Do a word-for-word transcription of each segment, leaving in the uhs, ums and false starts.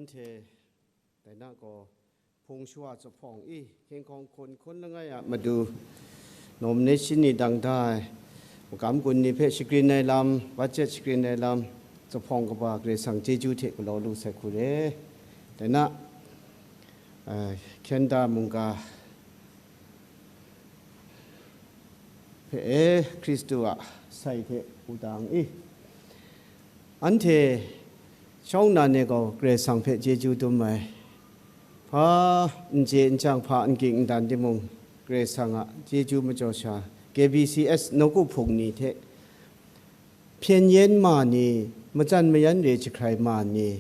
Anhte dai na gaw, hpung shawa zuphpawng i, hkying hkawng hkun hkun langai a matu, nomination ni dang da ai, magam gun ni hpe shagrin ai lam, budget shagrin ai lam, zuphpawng kaba Karai Kasang chyeju hte galaw lu sai hku re. Dai na, eh, Hkyen Da mungga hpe e, Hkristu a sai hte wudang i, anhte shawng nnan e gaw Karai Kasang hpe chyeju dum ai. Hpa n chye n chyang, hpa n ging n dan timung, Karai Kasang a chyeju majaw sha, K B C S nawku hpung ni hte hpyen yen ma ni, matsan mayan re jahkrai ma ni,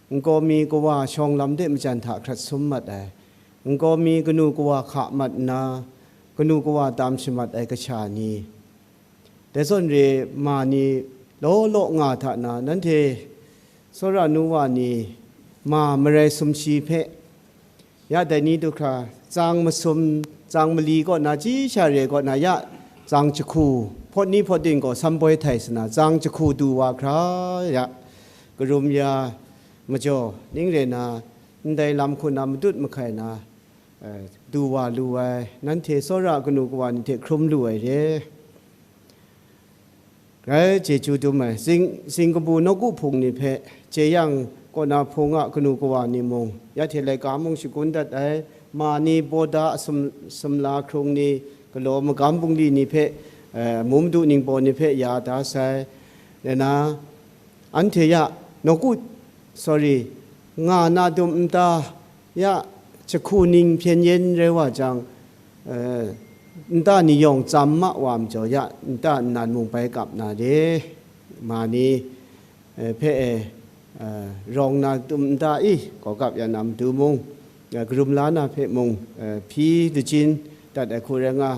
nkau mi kawa shawng lam de majan hta hkrat sum mat ai, nkau mi kanu kawa hka mat nna, kanu kawa tam shamat ai kasha ni, dai zawn re ma ni law law nga hta na, nanhte tsawra nu wa ni ma marai sumshi hpe, ya dai ni du hkra, tsang masum, tsang mali kaw na, chi sha re kaw na, ya tsang jahku, hpawt ni hpawt ting gaw samboi htai sana, tsang jahku du wa hkra, ya karum ya majaw, ning re na, ndai lam hku na matut mahkai na, eh, du wa lu ai, nanhte tsawra kanu kawa ni hte hkrum lu ai re. Grai chyeju dum ai, Sing-, Singkabu nawku hpung ni hpe, Jeyang kaw na hpung a kanu kawa ni mung, ya hte laika mung shagun dat ai, ma ni, Bawda a sum-, sumla hkrung ni, galaw magam bungli ni hpe, eh, Mumdu ningbaw ni hpe ya da sai, le na, anhte ya nawku, sorry, nga na dum nta, ya jahku ning hpyen yen rai wa jang, eh, nta ni yawng tsam ma wa majaw, ya nta nnan mung bai kap na re, ma ni, eh, hpe e, eh, rawng na dum nta i, gaw kap ya na matu mung, eh, karum la na hpe mung, eh, hpyi lajin dat ai hku rai nga,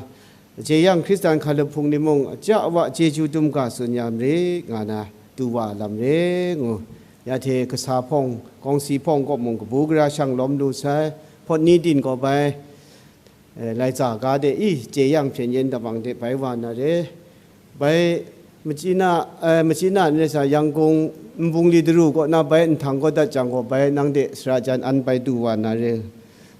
Jeyang Hkristan hkalup hpung ni mung, aja awa chyeju dum ga tsun ya mare, nga na du wa lam re ngu. Ya hte kasa hpawng, kawngsi hpawng kaw mung kabu gara shang lawm lu sai, hpawt ni din gaw bai, eh, laitsa ga de i, Jeyang hpyen yen dabang de bai wa na re. Bai, machyi na, eh, machyi na n rai sa, Yangon nbungli daru kaw na bai nhtang kaw dat jang gaw, bai nang de sara jan an bai du wa na re.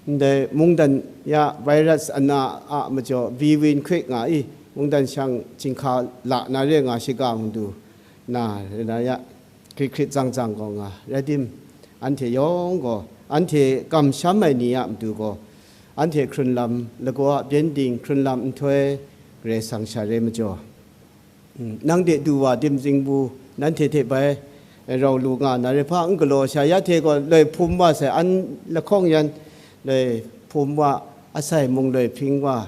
Ndai mungdan ya virus ana a majaw, Bwin Kwek nga i, mungdan shang chyinghka la na re nga shiga mung du na, na ya, hkrit hkrit tsang tsang gaw nga, rai tim, anhte yawng gaw, anhte kamsham ai ni a matu gaw, anhte hkrun lam, lagaw a byen ding hkrun lam nhtoi, Karai Kasang sha re majaw, mm, nang de du wa dim zingbu, nanhte hte bai rau lu nga na re hpa n galaw sha, ya hte gaw loi hpum wa sai, an lahkawng yan loi hpum wa, asai mung loi hpring wa,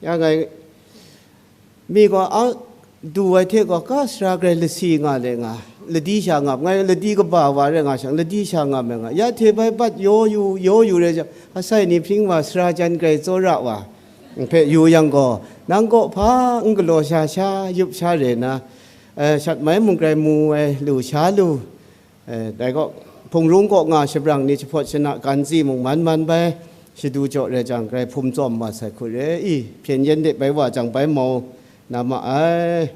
ya ngai, mi gaw a, du ai hte gaw, ka sara grai lasi nga le nga, ladi sha ngap, ngai ladi kaba wa rai nga shang, ladi sha ngap ai nga, ya hte bai bat yaw yu, yaw yu rai jang, asai ni hpring wa, sara jan grai tsawra wa, hpe yu yang gaw, nang kaw hpa n galaw sha, sha yup sha re na, eh, shat mai mung grai mu ai lu sha lu, eh, dai kaw, hpung rung kaw nga shabrang ni jahpawt shana gan tsi mung man man bai, shadu jaw rai jang, grai hpum tsawm wa sai hku re i, hpyen yen de bai wa jang bai mau na ma ai.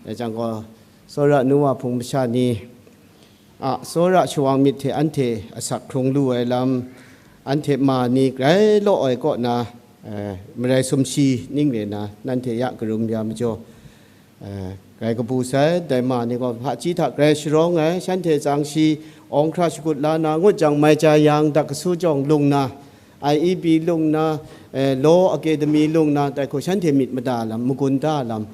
Rai jang gaw, tsawra nu wa hpung masha ni a tsawra shawang myit hte anhte asak hkrung lu ai lam, anhte ma ni grai law ai kaw na, eh, marai sumshi ning re na, nanhte ya karum ya majaw, eh, grai kabu sai, dai ma ni gaw hpaji hta grai sharawng ai, shanhte tsang shi awng hkra shakut la na, ngut jang mai ja yang, dak kasu jawng lung na, I E B lung na, eh, Law Academy lung na, dai hku shanhte myit mada lam, magun da lam,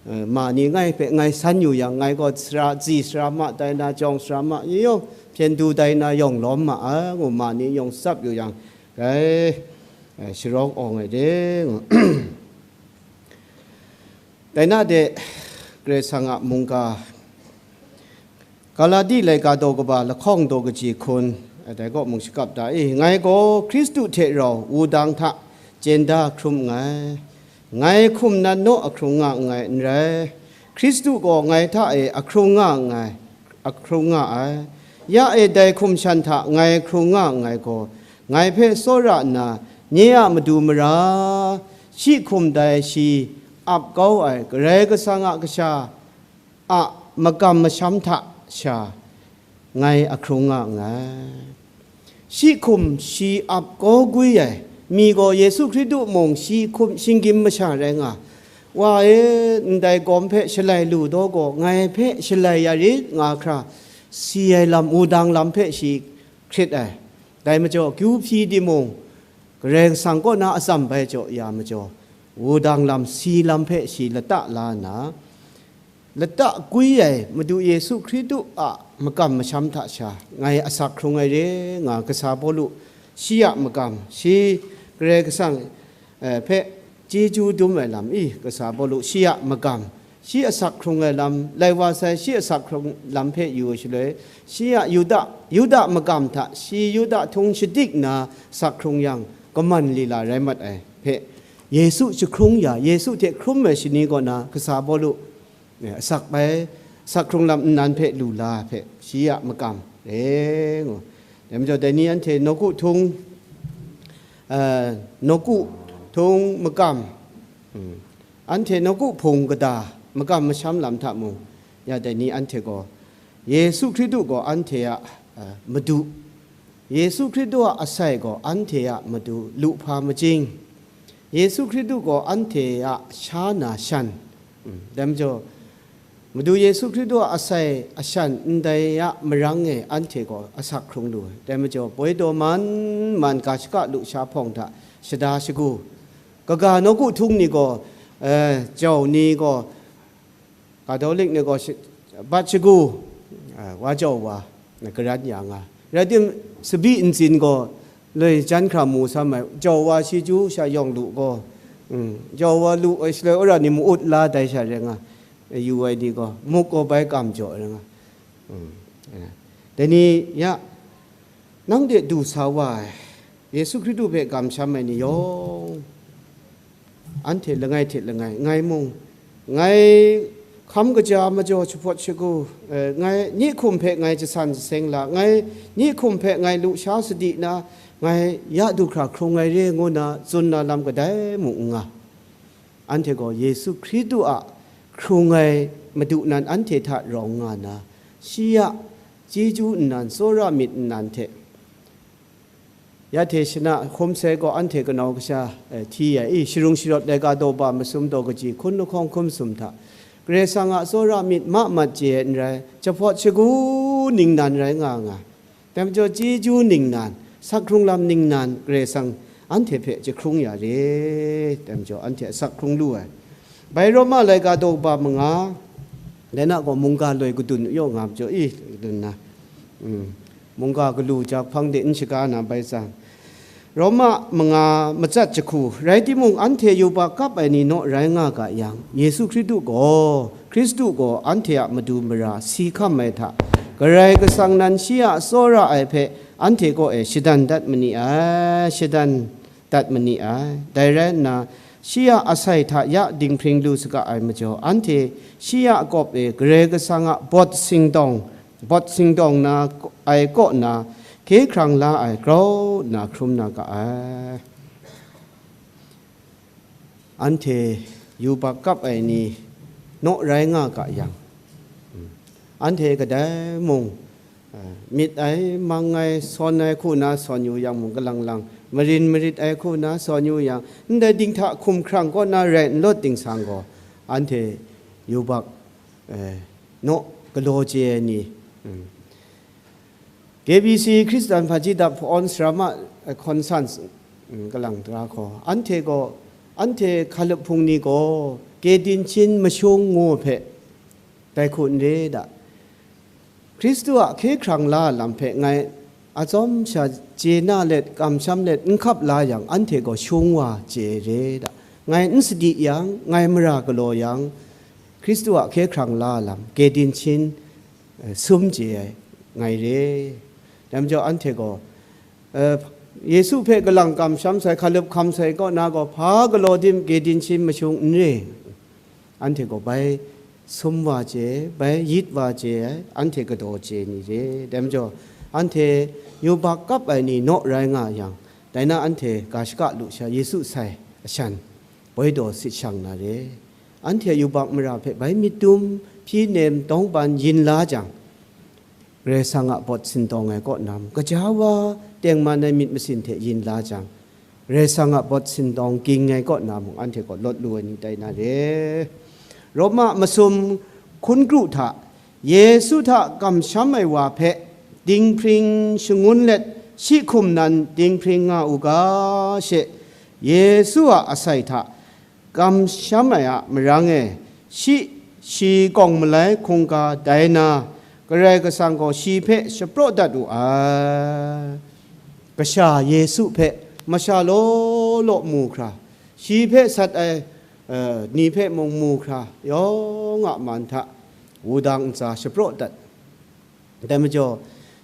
eh, ma ni ngai hpe ngai san yu yang, ngai gaw sara, tsi sara ma tai na, jawng sara ma ni yawng, hpyen du tai na yawng lawm ma ai, ngu ma ni yawng tsap yu yang, grai, eh, sharawng awng ai de, ngu. Dai na de, Karai Kasang a mungga, Galati laika daw kaba lahkawng daw kaji hkun, dai kaw mung shakap da i, ngai gaw Hkristu hte rau wudang hta jen da hkrum nngai. Ngai hkum nan naw ahkrung nga nngai n rai. Hkristu gaw ngai hta e ahkrung nga nngai, ahkrung nga ai. Ya e dai hkum shan hta ngai hkrung nga nngai gaw, ngai hpe tsawra nna, nye a matu mara, shi hkum dai shi ap kau ai Karai Kasang a kasha a makam masham hta sha ngai ahkrung nga nngai. Shi hkum shi ap kaw gwi ai mi gaw Yesu Hkristu mung shi hkum shinggyim masha rai nga. Wa e, ndai gawm hpe shalai lu daw gaw, ngai hpe shalai ya rit, nga hkra, si ai lam, wudang lam hpe shi hkrit ai. Dai majaw, kyu hpyi timung, Karai Kasang kaw na atsam bai jaw ya majaw, wudang lam, si lam hpe shi lata la nna, lata gwi ai Madu Yesu Hkristu a makam masham hta sha ngai asak hkrung ai re nga, kasa Pawlu shi a makam, shi Karai Kasang, eh, hpe chyeju dum ai lam i, kasa Pawlu shi a makam, shi asak hkrung ai lam, lai wa sai shi asak hkrung lam hpe yu ai shaloi, shi a Yuda, Yuda makam hta shi Yuda htung shadik nna sak hkrung yang, kaman lila rai mat ai hpe, Yesu jahkrung ya, Yesu hte hkrum ai shani kaw na kasa Pawlu, eh, asak bai, asak hkrung lam nnan hpe lu la hpe, shi a makam, e, ngu. Dai majaw, dai ni anhte nawku htung, eh, nawku htung makam, mm, anhte nawku hpung kata makam masham lam hta mung, ya dai ni anhte gaw, Yesu Hkristu gaw anhte a, eh, Madu, Yesu Hkristu a asai gaw anhte a Madu lu hpa majing, Yesu Hkristu gaw anhte a sha na shan, mm, dai majaw, Madu Yesu Hkristu a asai ashan ndai a marang e anhte gaw asak hkrung lu ai. Dai majaw, boi daw man man ga shaka lusha hpawng hta shada shagu, kaga nawku htung ni gaw, eh, jau ni gaw, Katolik ni gaw shi-, bat shagu, a, wa jau wa, na karan ya nga. Rai tim, sabi ntsin gaw, loi jan hkra mu sam ai, jau wa shi chyu sha yawng lu gaw, mm, jau wa lu ai shaloi, wora ni mu-ut la dai sha rai nga, yu ai ni gaw, muk gaw bai kam jaw rai nga. Mm, dai ni ya, nang de du sa wa ai, Yesu Hkristu hpe kamsham ai ni yawng, anhte langai hte langai, ngai mung, ngai hkam kaja majaw jahpawt shagu, eh, ngai ni hkum hpe ngai jasan jaseng la, ngai ni hkum hpe ngai lusha sadi na, ngai ya du hkra hkrung ai re ngu na tsun na lam kadai mung n nga. Anhte gaw Yesu Hkristu a hkrung ai Madu nan anhte hta rawng nga na, shi a chyeju nnan, tsawra myit nnan hte, ya hte shana hkum sai gaw anhte kanau kasha, eh, hti ai, i, sharung sharawt ai ga daw ba masum daw kaji hkun lahkawng hkum sum hta, Karai Kasang a tsawra myit ma mat chye ai n rai, jahpawt shagu ningnan rai nga nga. Dai majaw, chyeju ningnan, sak hkrung lam ningnan, Karai Kasang anhte hpe jahkrung ya re. Dai majaw, anhte asak hkrung lu ai. Bai Roma laika daw ba manga, dai na gaw mungga loi kadun yaw nga majaw, i, kadun na, mm, mungga galu jak hpang de n shaga na bai tsang. Roma manga matsat jahku, rai timung, anhte yubak kap ai ni naw rai nga ga yang, Yesu Hkristu gaw, Hkristu gaw anhte a madu mara si hkam ai hta, Karai Kasang nan shi a tsawra ai hpe anhte kaw e shadan dat ma ni ai, shadan dat ma ni ai. Dai rai nna, shi a asai hta ya dinghpring lu saga ai majaw, anhte shi a kawp e Karai Kasang a bawt singdawng, bawt singdawng na ai kaw na, hkye hkrang la ai grau nna hkrum na ga ai. Anhte yubak kap ai ni naw rai nga ga yang, anhte kadai mung, a, myit ai, mang ai, sawn ai hku na sawn yu yang mung, kalang lang marin marit ai hku na sawn yu yang, ndai dinghta hkumhkrang kaw na rai n lawt ting sang gaw, anhte yubak, eh, naw galaw chye ai ni, mm, K B C Khristan Hpaji Dap Hpa-awn Sarama, eh, Conference, mm, kalang dara hkaw, anhte gaw, anhte hkalup hpung ni gaw, Kedin Chin Mashung ngu hpe, dai hku n re da. Hkristu a hkye hkrang la lam hpe ngai atsawm sha chye na let, kamsham let, n hkap la yang, anhte gaw shung wa chye re da. Ngai n sadi yang, ngai mara galaw yang, Hkristu a hkye hkrang la lam, Kedin Chin, eh, sum chye ai ngai re. Dai majaw, anhte gaw, eh, Yesu hpe kalang kamsham sai, hkalup hkam sai kaw na gaw, hpa galaw dim, Kedin Chin Mashung n re. Anhte gaw bai sum wa chye, bai yit wa chye ai, anhte galaw chye ni re. Dai majaw, anhte yubak kap ai ni naw rai nga yang, dai na anhte ga shaka lusha Yesu sai ashan boi daw sit shang na re. Anhte yubak mara hpe bai myit dum, hpyi nem, dawng ban yin la jang, Karai Kasang a pawt sintawng ai kaw na mung, gaja wa tengman ai myit masin hte yin la jang, Karai Kasang a pawt sintawng ging ai kaw na mung, anhte gaw lawt lu ai ni tai na re. Roma masum hkun kru hta, Yesu hta kamsham ai wa hpe dinghpring shangun let, shi hkum nan dinghpring nga u ga she, Yesu a asai hta kamsham ai a marang e, shi, shi kawng malai hkungga dai na, Karai Kasang gaw shi hpe shapraw dat wu ai. Kasha Yesu hpe masha law law mu hkra, shi hpe sat ai, eh, ni hpe mung mu hkra, yawng a man hta wudang ntsa shapraw dat. Dai majaw,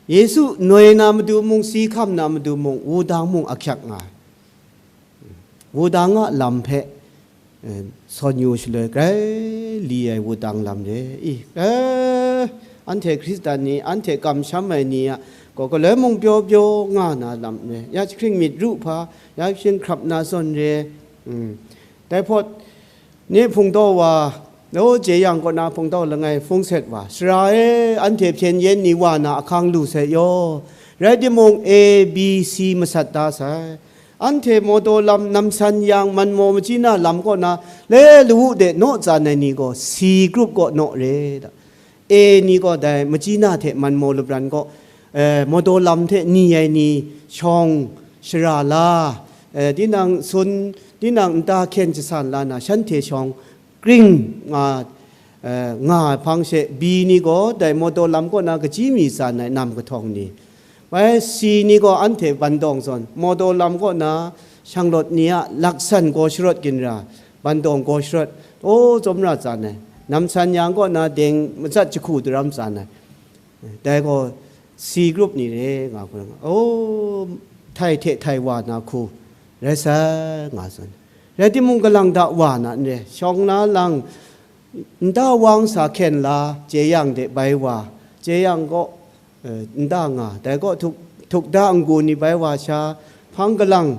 Yesu noi na matu mung, si hkam na matu mung, wudang mung ahkyak nga ai. Wudang a lam hpe, eh, sawn yu shaloi, grai li ai wudang lam re. I, eh, anhte Hkristan ni, anhte kamsham ai ni a gaw, galoi mung pyaw pyaw nga na lam re. Ya jahkring myit ru hpa, ya jahkring hkrap na zawn re. Mm. Dai hpawt, Nye hpungdaw wa, lo jeyang kaw na hpungdaw langai hpung set wa, sara e, anhte hpyen yen ni wa na ahkang lu sai yaw, rai timung, A, B, C masat da sai. Anhte mawdaw lam namsan yang manmaw machyi na lam kaw na, le lawu de naw tsan ai ni gaw, C group kaw naw re da. A ni gaw dai machyi na hte manmaw lapran kaw, eh, mawdaw lam hte ni ai ni shawng shara la, eh, tinang sun, tinang nta hkyen jasan la na, shanhte shawng kring nga, eh, nga ai hpang she, B ni gaw dai mawdaw lam kaw na kachyi mi tsan ai nam kahtawng ni, bai C ni gaw anhte bandawng zawn, mawdaw lam kaw na shanglawt ni a laksan gaw sharawt ginra, bandawng gaw sharawt, o, tsawmra tsan ai, namsan yang kaw na deng matsat jahku daram tsan ai, dai gaw C group ni re nga hku, o, htai hte htai wa na hku rai sai nga tsun. Rai timung, kalang da wa na n re, shawng na lang, nta wang sa hkyen la, jeyang de bai wa, jeyang kaw, eh, nta nga, dai kaw htuk, htuk da n-gu ni bai wa sha, hpang kalang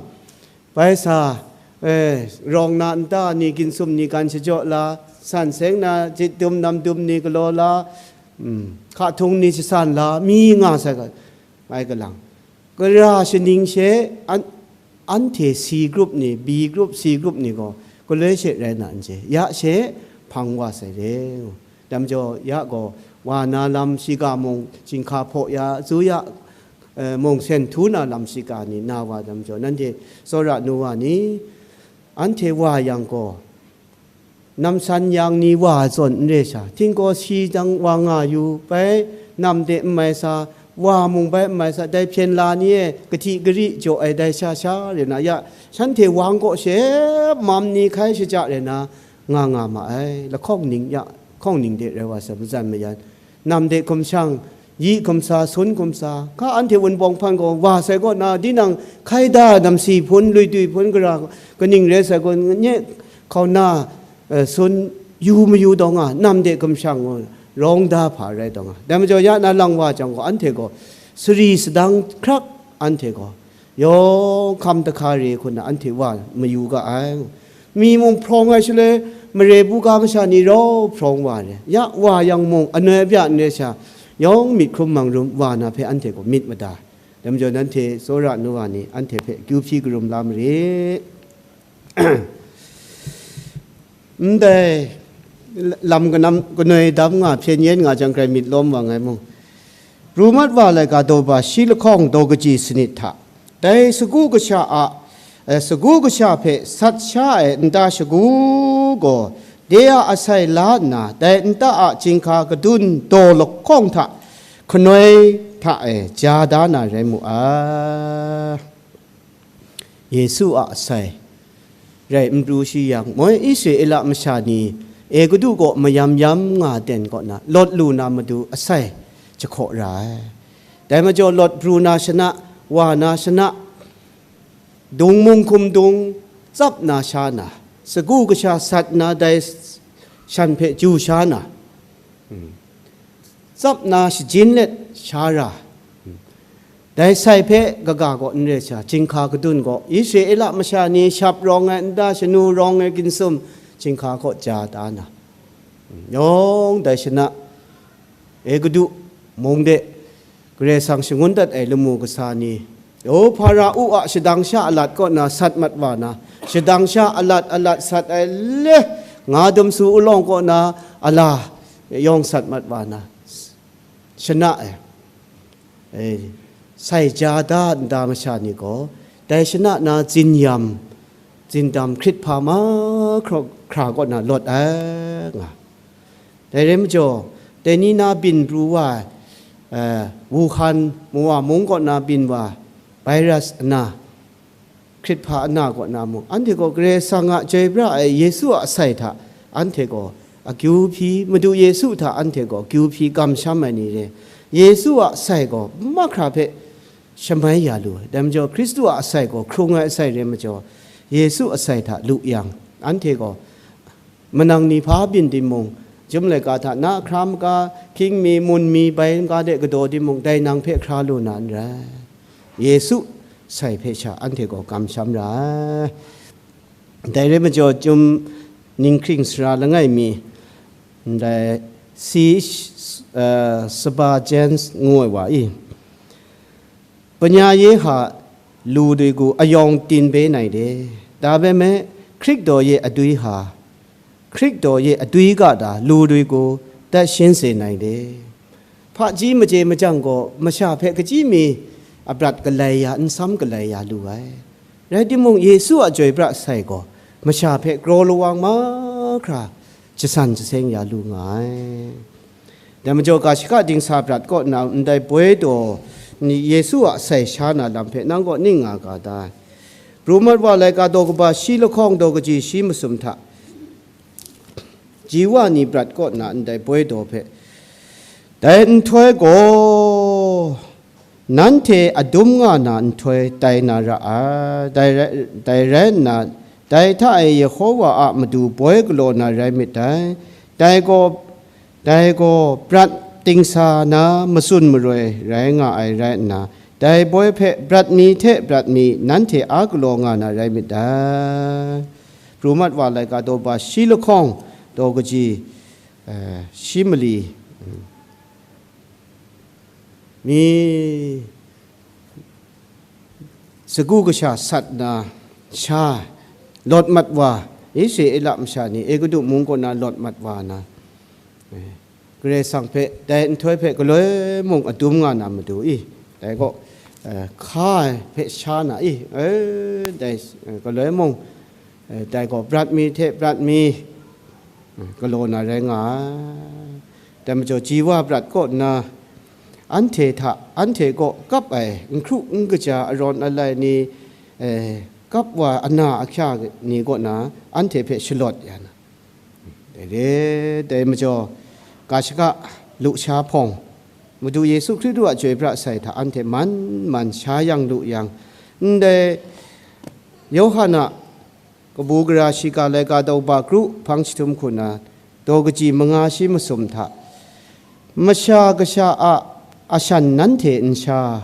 bai sa, eh, rawng na nta ni, ginsum ni gan shajaw la, san seng na jit dum nam dum ni galaw la, mm, hka htung ni shasan la, mi nga sai ga, bai kalang. Gara shaning she, an-, anhte C group ni, B group, C group ni gaw, galoi she rai na n chye, ya she hpang wa sai re. Dam jaw, ya gaw, wa na lam shiga mung, chyinghka hpaw ya, zu ya, eh, mung sen htu na lam shiga ni na wa dam jaw, nanhte tsawra nu wa ni, anhte wa yang gaw, namsan yang ni wa zawn n re sha, htinggaw si dang wa nga yu, bai nam de n mai sa, wa mung bai n mai sa, dai hpyen la ni e kahti gari jaw ai dai sha sha re na, ya, shanhte wang kaw she mam ni hkai shaja re na, nga nga ma ai, lahkawng ning ya, hkawng ning de rai wa sa, mazan mayan, nam de hkum shang, yi hkum sa, sun hkum sa, hka anhte Wunpawng hpan gaw wa sai kaw na, tinang hkai da namsi hpun, luitui hpun, gara kaning rai sai gaw, nye hkau na, eh, sun yu mayu taw nga, nam de hkum shang gaw, rawng da hpa rai taw nga. Dai majaw ya na lang wa jang gaw, anhte gaw sari sadang hkrak, anhte gaw yawng hkam dahka re hku na anhte wa mayu ga ai. Mi mung hprawng ai shaloi, mare buga masha ni rau hprawng wa re, ya wa yang mung, anoi abya n re sha, yawng myit hkrum mang rum wa na hpe anhte gaw myit mada. Dai majaw nanhte tsawra nu wa ni, anhte hpe kyu hpyi karum la marit. Ndai lam kanam kanoi dam nga, hpyen yen nga jang, grai myit lawm wa ngai mung, pru mat wa laika daw ba shi lahkawng daw kaji sanit hta, dai sagu kasha a, eh, sagu kasha hpe sat sha ai nta shagu gaw, de a asai la nna, dai nta a chyinghka kadun daw lahkawng hta, hkanoi hta e ja da na rai mu ai. Yesu a asai rai n pru shi yang, moi Israela masha ni Egutu kaw mayam yam nga ten kaw na, lawt lu na matu asai jahkaw ra ai. Dai majaw lawt pru na shana, wa na shana, dung mung hkum dung, tsap na sha na, sagu kasha sat na dai shan hpe ju sha na, tsap na shajin let sha ra, dai sai hpe kaga gaw n re sha, chyinghka kadun gaw, Israela masha ni shap rawng ai nta, shanu rawng ai ginsum, chyinghka kaw ja da na, yawng dai shana, Egutu mung de, Karai Kasang shangun dat ai lamu kasa ni, o, Hpara-u a shadang sha alat kaw na sat mat wa na, shadang sha alat alat sat ai le, nga dum su ulawng kaw na ala yawng sat mat wa na, shana ai, e, sai ja da nda masha ni gaw, dai shana na zinyam, zindam hkrit hpa mahkra hkra kaw na lawt ai nga. Dai rai majaw, dai ni na byin pru wa ai, eh, Wuhan, Mawa mung kaw na byin wa, virus ana, hkrit hpa ana kaw na mung, anhte gaw Karai Kasang a chyoi pra ai Yesu a asai hta, anhte gaw akyu hpyi, Madu Yesu hta anhte gaw akyu hpyi kamsham ai ni re. Yesu a asai gaw mahkra hpe shamai ya lu ai. Dai majaw, Hkristu a asai gaw hkrung ai asai re majaw, Yesu asai hta lu yang, anhte gaw manang ni hpa byin timung, jum laika hta na hkra maga, hkying mi, mun mi, bai maga de kadaw timung, dai nang hpe hkra lu na n rai. Yesu sai hpe sha anhte gaw kamsham ra ai. Dai rai majaw, chyum ninghkring sara langai mi, ndai si, eh, Saba Jens ngu ai wa i, Panya ye ha lu dui gu ayawng tin be nai de, da be me, hkrik daw ye adui ha, hkrik daw ye adui ga da lu dui gu dat shin se nai de. Hpaji maje majang gaw masha hpe kaji mi abrat galai ya, nsam galai ya lu ai. Rai timung, Yesu a chyoi pra sai gaw masha hpe kraw lawang mahkra jasan jaseng ya lu nga ai. Dai majaw, ga shaka dingsa brat kaw nna ndai boi daw ni Yesu a sai sha na lam hpe nang kaw ning nga ga da ai? Pru mat wa laika daw kaba shi lahkawng daw kaji shi masum hta, ji wa ni brat kaw nna ndai boi daw hpe, dai nhtoi gaw nanhte adum nga na nhtoi tai na ra ai. Dai rai, dai rai nna, dai hta e Yehowa a matu boi galaw na rai myit dai. Dai gaw, dai gaw brat dingsa na matsun maroi rai nga ai rai nna, dai boi hpe brat mi hte brat mi nanhte a galaw nga na rai myit dai. Pru mat wa laika daw ba shi lahkawng daw kaji, eh, shi mali, mi sagu kasha sat na sha, lawt mat wa, Israela masha ni Egutu mung kaw na lawt mat wa na, eh, Karai Kasang hpe, dai nhtoi hpe galoi mung adum nga na matu i, dai gaw, eh, hka ai hpe sha na i, eh, dai, eh, galoi mung, eh, dai gaw brat mi hte brat mi, eh, galaw na rai nga ai. Dai majaw, ji wa brat kaw nna, anhte hta, anhte kaw kap ai n hkru n kaja arawn alai ni, eh, kap wa ana ahkya ni kaw na anhte hpe shalawt ya na, dai re, dai majaw, ga shaka lusha hpawng, Madu Yesu Hkristu a chyoi pra sai hta anhte man man sha yang lu yang, ndai Yawhan a kabu gara shiga laika daw ba kru hpang jahtum hku na daw kaji manga shi masum hta, masha kasha a ashan nanhte n sha,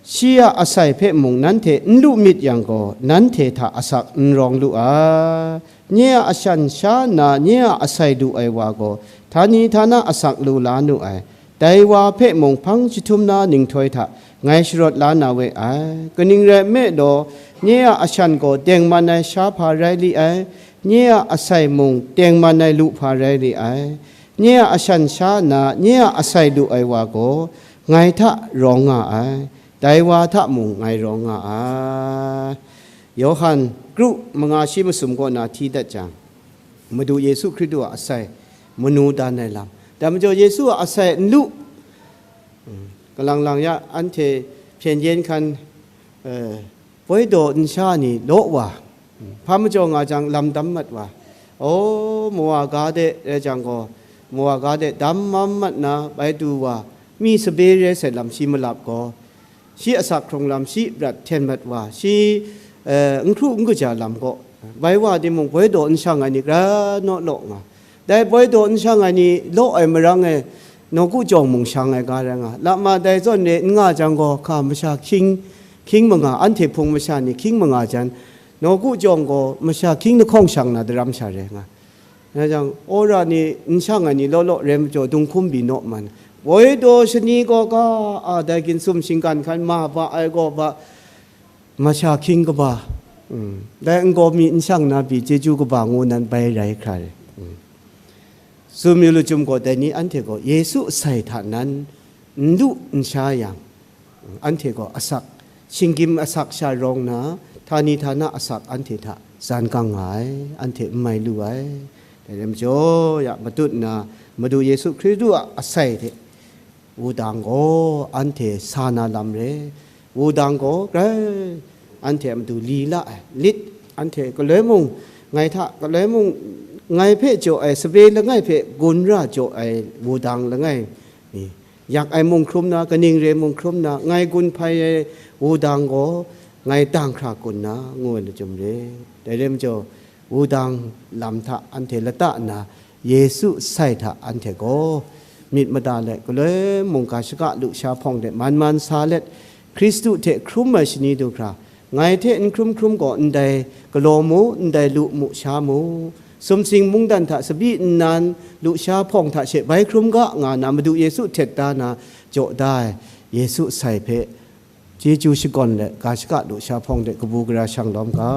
shi a asai hpe mung nanhte n lu myit yang gaw, nanhte hta asak n rawng lu ai. Nye a ashan sha nna nye a asai lu ai wa gaw, htani htana asak lu la nu ai. Dai wa hpe mung hpang jahtum na ninghtoi hta ngai sharawt la na we ai. Kaning rai nme law, nye a ashan gaw tengman ai sha hpa rai li ai, nye a asai mung tengman ai lu hpa rai li ai. Nye a ashan sha nna nye a asai lu ai wa gaw, ngai hta rawng nga ai, dai wa hta mung ngai rawng nga ai. Yawhan kru manga shi masum kaw na hti dat jang, Madu Yesu Hkristu a asai manu dan ai lam. Dai majaw, Yesu a asai n lu, kalang lang ya, anhte hpyen yen hkan, eh, boi daw nsha ni law wa, hpa majaw nga jang lam dam mat wa, o, mawa ga de rai jang gaw, mawa ga de dam mam mat na bai du wa, mi sabe re sai lam shi malap gaw, shi asak hkrung lam shi brat hten mat wa, shi, eh, n hkru n kaja lam gaw, bai wa timung, boi daw n shang ai ni gara naw law nga. Dai boi daw n shang ai ni law ai marang e, nawku jawng mung shang ai ga rai nga. Lama dai zawn re n nga jang gaw, hka masha hkying, hkying manga, anhte hpung masha ni hkying manga jan, nawku jawng gaw masha hkying lahkawng shang na daram sha rai nga. Nga jang, ora ni n shang ai ni law law rai majaw, dunghkum bi naw man, Woi daw shani gaw ga a, dai ginsum shinggan hkan ma ba ai gaw ba, masha hkying kaba, mm, dai n gaw mi n shang na pyi chyeju kaba ngu nan bai rai hkra re. Mm. Tsun yu lu chyum gaw, dai ni anhte gaw Yesu asai hta nan n lu n sha yang, mm, anhte gaw asak, shinggyim asak sha rawng na, htani htana asak anhte hta zan gang nga ai, anhte n mai lu ai. Dai rai majaw, ya matut nna, Madu Yesu Hkristu a asai hte wudang gaw anhte sa na lam re. Wudang gaw grai anhte a matu li la ai, lit, anhte galoi mung, ngai hta galoi mung, ngai hpe jaw ai, sape langai hpe gun ra jaw ai wudang langai ni, yak ai mung hkrum na, kaning re mung hkrum na, ngai gun hpai ai wudang gaw ngai dang hkra kun na, ngu ai lachyum re. Dai rai majaw, wudang lam hta anhte lata nna, Yesu sai hta anhte gaw myit mada let, galoi mungga shaga lusha hpawng de man man sa let, Hkristu hte hkrum ai shani du hkra, ngai hte n hkrum hkrum gaw ndai galaw mu, ndai lu mu sha mu, sumsing mungdan hta tsabyi nnan lusha hpawng hta she bai hkrum ga nga na, Madu Yesu htet da na jaw da ai Yesu sai hpe chyeju shakawn let, ga shaga lusha hpawng de kabu gara shang lawm ga.